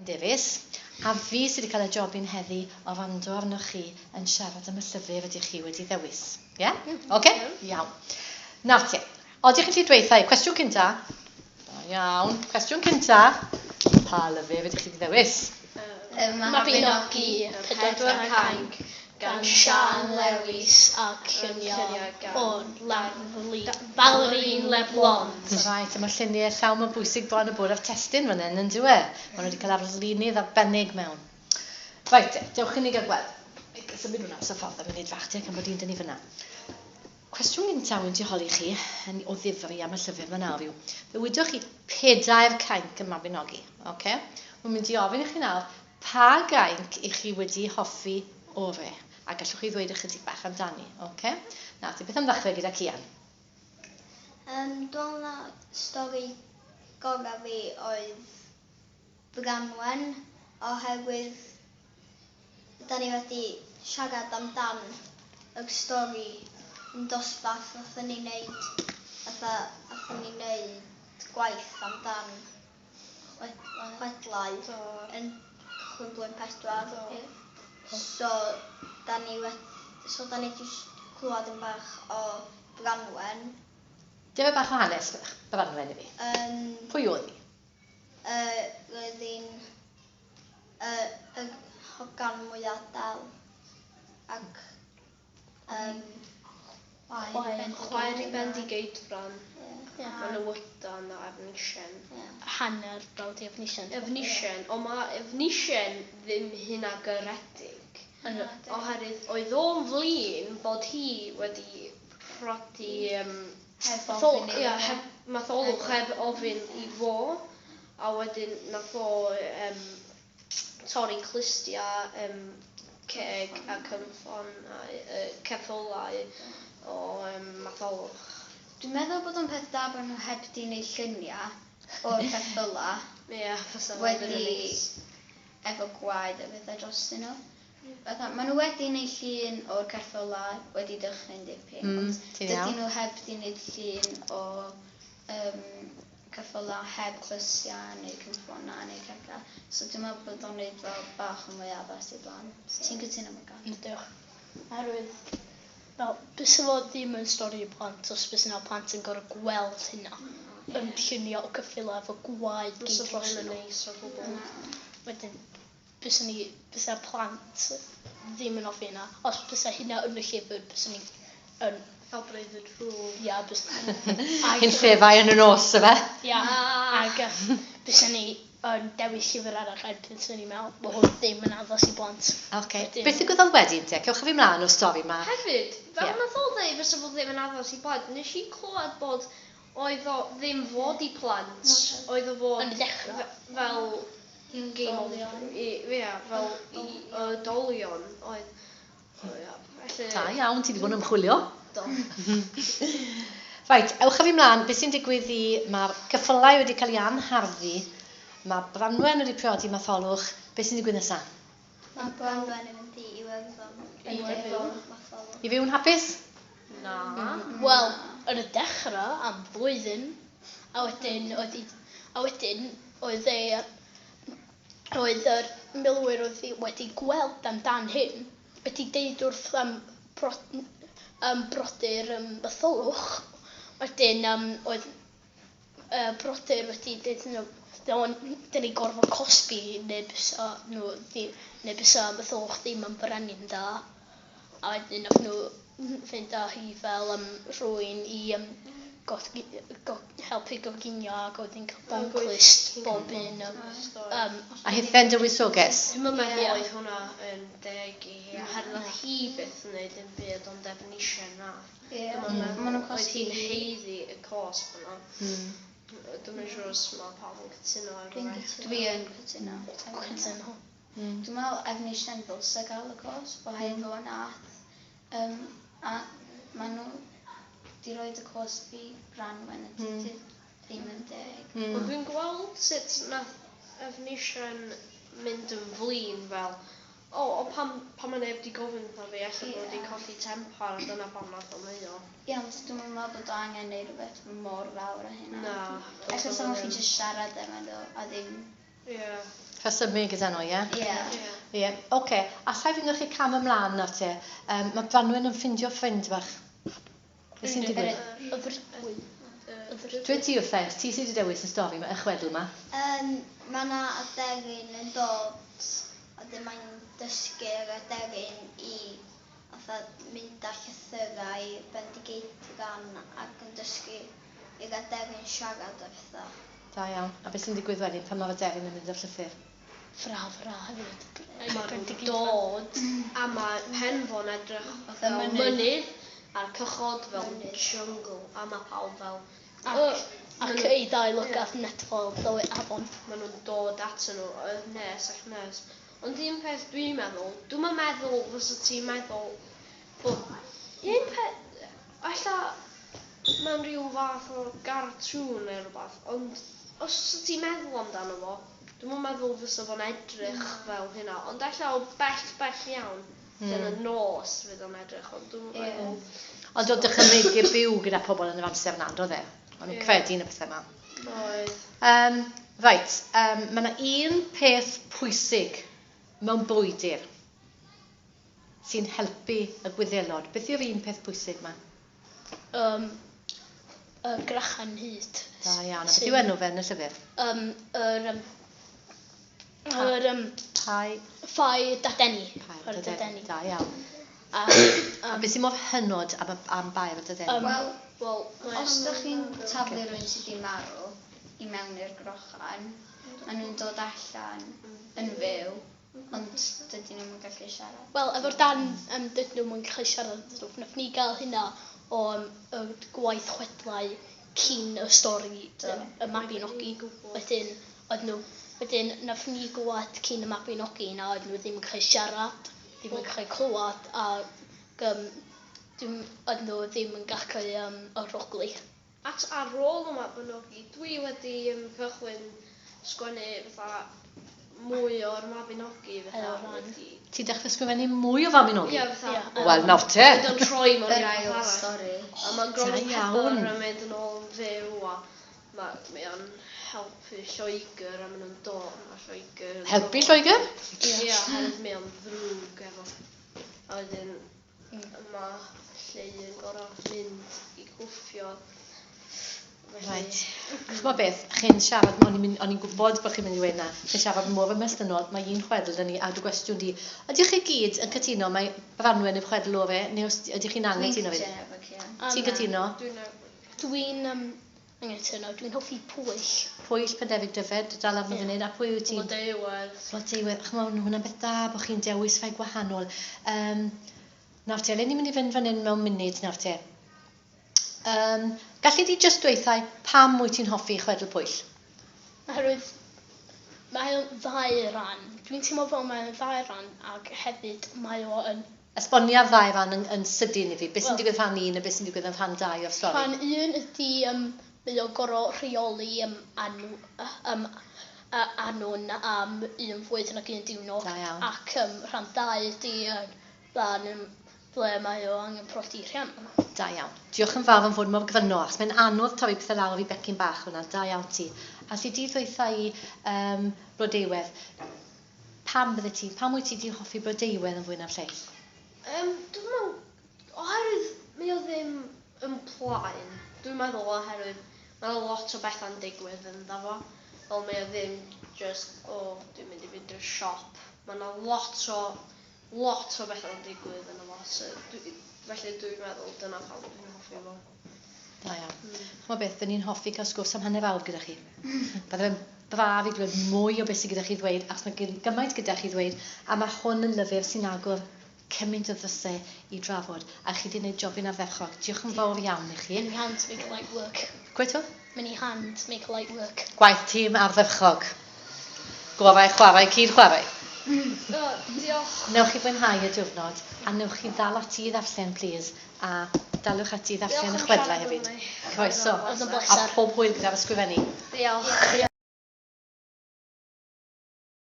Davies, a fi sydd wedi cael y jobyn heddi o wrando arnoch chi yn siarad am y llyfr ydych chi wedi ddewis. Ie? Yeah? Oce? Okay? Iawn. Nawr te, odych chi'n gallu dweutha i, cwestiwn cynta. Da iawn. Cwestiwn cynta. Pa lyfr ydych chi wedi ddewis? Y Mabinogi, Pedwar Cainc gan Siân Lewis ac lluniau o'r Valerie Leblond. Reit, a mae'r lluniau llawn mor bwysig bron a bod ar testun fan hyn, yn dyw e? Maen nhw wedi cael arlunydd arbennig mewn. Reit, dewch i ni gael gweld. Symud hwnna mas o'r ffordd am munud fach, te, gan bod un dyn ni fyna. Cwestiwn gyntaf wy'n ti holi chi yn, o ddifri am y llyfr yma nawr yw, fe wydoch chi pedair cainc y Mabinogi, oce? Okay? Wy'n mynd i ofyn i chi nawr, pa gainc i chi wedi hoffi ore? A gallwch chi ddweud ychydig bach amdani, oce? Okay? Nawr, te, beth am ddechrau gyda Cian? Dwi'n meddwl na stori gorau fi oedd Branwen, oherwydd da ni wedi siarad amdan y stori yn dosbarth nathon ni wneud, fatha, nathon ni wneud gwaith amdan chwedlau yn cychwyn blwyddyn 4. So, da ni wedi, so da ni 'di clywed yn bach o Branwen. Dyma bach o hanes Branwen i fi. Pwy oedd hi? Roedd hi'n yr hogan mwyaf del ac chwaer i Bendigeidfran. Yeah. Manawydan a Efnisien. Yeah. Hanner brawd i Efnisien. Efnisien, ond mae Efnisien ddim hynna garedig. Oherwydd oedd o'n flin bod hi wedi prodi heb ofyn ia, heb, Matholwch heb ofyn i fo, a wedyn nath o torri clustia, ceg a cynffon a ceffylau o Matholwch. Dwi'n meddwl bod o'n peth da bod nhw heb di wneud lluniau o'r ceffylau. Ie, fysa fo wedi ddim yn neis. Efo gwaed a pethau drostyn nhw. Fatha, maen nhw wedi wneud llun o'r ceffylau wedi dychryn dipyn, ond ti'n dydyn iawn. nhw heb di wneud llun o ceffylau heb clustiau neu cynffonau neu cegau. So dwi'n meddwl bod o'n wneud fel bach yn mwy addas i blant. Ti'n cytuno, Morgan? Ydw. Oherwydd, fel, bysa fo ddim yn stori i blant os bysa 'na plant yn gorfod gweld hynna. Yn llunio o ceffylau efo gwaed gyd Fysa fo dros ddim yn nhw. neis o gwbl. Wedyn, bysa ni, bysa plant ddim yn hoffi hynna. Os bysa hynna yn y llyfr, bysa ni yn Fel breuddwyd ffŵl. Ia, bysa Yn llefau yn y nos, yfe? Ia, ac bysa ni yn dewis llyfr arall erbyn bysa ni'n meddwl, mae hwn ddim yn addas i blant. Ocê. Wedyn Beth ddigwyddodd wedyn te? Cewch â fi mlaen o'r stori 'ma. Hefyd, fel Ie. nath o ddeud fysa fo ddim yn addas i blant, nes i clywed bod oedd o ddim fod i plant, oedd o fod Yn y dechrau. fel Game of ia, fel i oedolion oedd. O ia, felly Da iawn, ti 'di bod yn ymchwilio. Do. Reit, ewch â fi mlaen, beth sy'n digwydd i... Mae'r ceffylau wedi cael eu anharddu, mae Branwen wedi priodi Matholwch, beth sy'n digwydd nesaf? Mae Branwen yn mynd i Iwerddon. I Iwerddon. Matholwch. I fyw'n hapus? Na. Wel, yn y dechrau, am flwyddyn, a wedyn oedd hi, a wedyn oedd e, oedd yr milwyr oedd hi wedi gweld amdan hyn, wedi deud wrth brodyr Matholwch, wedyn oedd brodyr wedi deud nhw, dyn ni gorfod cosbi neu bysa nhw ddi-, neu bysa Matholwch ddim yn brenin da. A wedyn nath nhw fynd â hi fel rhywun i helpu goginio ac oedd hi'n cael bonclust bob un. A hithau'n dywysoges? Dwi'm yn meddwl oedd hwnna yn deg i hi, oherwydd oedd hi byth yn neud dim byd ond Efnisien na. Ie. Dwi'm yn meddwl Ma' nhw'n oedd cosbi hi'n hi. haeddu y cosb yna. Dwi'm yn siŵr os mae pawb yn cytuno efo Dwi'n fi. cytuno. Dwi yn cytuno. Cytuno. Dwi'n meddwl Efnisien ddylse gael y cosb, oherwydd fo nath. A maen nhw 'di roid y cosb i Branwen a dydy ddim yn deg. Ond dwi'n gweld sut nath Efnisien mynd yn flin fel, o, o pam, pam mae neb 'di gofyn wrtho fi, ella bod wedi colli temper a dyna pam nath o wneud o. Ie, ond dwi'm yn meddwl bod o angen neud rhywbeth mor fawr â hynna. Na. Ella sa nhw'n gallu jyst siarad efo nhw a ddim Ie. Rhesymu gyda nhw, ie? Ie. Ie, oce. Alla i fynd â chi cam ymlaen nawr te. Um, mae Branwen yn ffindio ffrind bach. Beth sy'n digwydd? Y ddrygwy. Y ddrygwy. Dweud ti wrtha i, ti sydd wedi dewis y stori yma, y chwedl yma. Um, mae yna aderyn yn dod, a wedyn mae'n dysgu'r aderyn i fatha mynd â llythyrau Bendigeidfran ac yn dysgu i'r aderyn siarad a pethau. Da iawn. A beth sy'n digwydd wedyn pan mae'r aderyn yn mynd â'r llythyr? Fra, fra hefyd. Maen nhw'n dod a mae Penfo'n edrych Fatha fel mynydd. mynydd a'r cychod fel jungle a mae pawb fel Ac, "Yy, ac ma' nhw- ei ddau lygad netfall fel afon. Maen nhw'n dod atyn nhw yn nes ac nes. Ond un peth dwi'n meddwl, dwi'm yn meddwl fysa ti'n meddwl bod... Un peth, ella mae'n rhyw fath o gartŵn neu rhywbeth, ond os fysa ti'n meddwl amdano fo, dwi'm yn meddwl fysa fo'n edrych fel hynna, ond ella o bell, bell iawn, mm. yn y nos fydd o'n edrych, ond dwi'm yn Ie. meddwl... Ond oedd dychymyg i'r byw gyda pobl yn yr amser yna, on'd oedd e? O'n nhw'n Ie. credu yn y pethau yma. Oedd. Reit, mae yna un peth pwysig mewn brwydr sy'n helpu y Gwyddelod. Beth yw'r un peth pwysig yma? Y grachan hud. Da iawn. A beth yw enw fe yn y llyfr? Yr... Um, yr Pai... Ffau Dadeni. Pair Pair Dadeni. Dadeni. Da iawn. A, A beth sy'n mor hynod am Bair y Dadeni? Wel, Wel, mae Os ydych chi'n taflu rhywun sydd wedi marw i mewn i'r grochan, maen nhw'n dod allan yn fyw, ond dydyn nhw'm yn gallu siarad. Wel, efo'r dan dydyn nhw'm yn gallu siarad yn stwff. Nath ni gael hynna o y gwaith chwedlau cyn y stori y Mabinogi. Wedyn, oedd nhw, wedyn, nath ni glwad cyn y Mabinogi na oedd nhw ddim yn cael siarad, ddim yn cael clywed, a oedd nhw ddim yn gallu arogli. At ar ôl y Mabinogi, dwi wedi cychwyn sgwennu fatha mwy o'r Mabinogi fatha Ail ran. wedi... Ti'n dechrau sgrifennu mwy o Fabinogi? Ie, fatha... Ie. Wel, nawr te. Fydd o'n troi mewn Yr i ail rhywbeth arall. stori. A mae Da Gronw iawn. Pedwar yn mynd yn ôl yn fyw a mae o'n helpu Lloegr a maen nhw'n dod, mae Lloegr yn Helpu dod. Lloegr? Ie, oherwydd mae o'n ddrwg efo. A wedyn mae Lleu yn gorfod mynd i gwffio. Felly, Reit. Ch'mod beth, chi'n siarad, o'n i'n gwybod bod chi'n mynd i weud 'na, chi'n siarad mor ymestynol, mae un chwedl 'da ni, a dy gwestiwn di, ydych chi gyd yn cytuno mai Branwen yw'r chwedl ore, neu os ydych chi'n Dwi'n anghytuno fi? cytuno efo Cian. Ti'n cytuno? Dwi'n Dwi'n anghytuno, dwi'n hoffi Pwyll. Pwyll Pendefig Dyfed, dal arno Ie. fan hyn, a pwy wyt ti'n? Blodeuwedd. Blodeuwedd, ch'mod, hwnna'n beth da bod chi'n dewis rhai gwahanol. Nawr te, le ni'n mynd i fynd fan hyn mewn munud nawr te? Galli di jyst dweud pam wyt ti'n hoffi chwedl Pwyll? Oherwydd mae o'n ddau ran. Dwi'n teimlo fel mae o'n ddau ran ac hefyd mae o yn... Esbonia'r ddau ran yn sydyn i fi. Beth sy'n Wel- digwydd rhan 1 a beth sy'n digwydd yn rhan 2 o'r stori? Rhan 1 ydy mae o'n gorfod rheoli Annwn am un flwyddyn ac un diwrnod. Da iawn. Ac rhan 2 ydy rhan ble mae o angen prodi Rhiannon. Da iawn. Diolch yn fawr am fod mor gryno, achos mae'n anodd torri pethau lawr i becyn bach hwnna. Da iawn ti. A alli di ddweutha i Blodeuwedd, pam bydde ti, pam wyt ti 'di hoffi Blodeuwedd yn fwy na'r lleill? Dwi'n meddwl, oherwydd mae o ddim yn plaen, dwi'n meddwl oherwydd mae 'na lot o bethau'n digwydd ynddo fo. Fel mae o ddim just, o, dwi'n mynd i fynd i'r siop. Mae 'na lot o bethau'n digwydd ynddo fo. So, felly dwi'n meddwl dyna pam dwi'n hoffi fo. Da iawn. Ch'mod beth, dyn ni'n hoffi cael sgwrs am hanner awr gyda chi. Bydde fe'n braf i glywed mwy o beth sydd gyda chi ddweud, achos mae gymaint gyda chi ddweud, a mae hwn yn lyfr sy'n agor cymaint o ddrysau i drafod, a chi wedi gwneud jobyn ardderchog. Diolch yn fawr iawn i chi. Many hands make light work. Gweud to? Many hands make light work. Gwaith tîm ardderchog. Gorau chwarae, cyd chwarae. O, diolch. Newch chi fwynhau y diwrnod, a newch chi ddal ati i ddarllen, please, a daliwch ati i ddarllen y Diolch am chwedlau siarad hefyd. efo mi. Croeso. Oedd yn A bleser. pob hwyl gyda'r ysgrifennu. Diolch.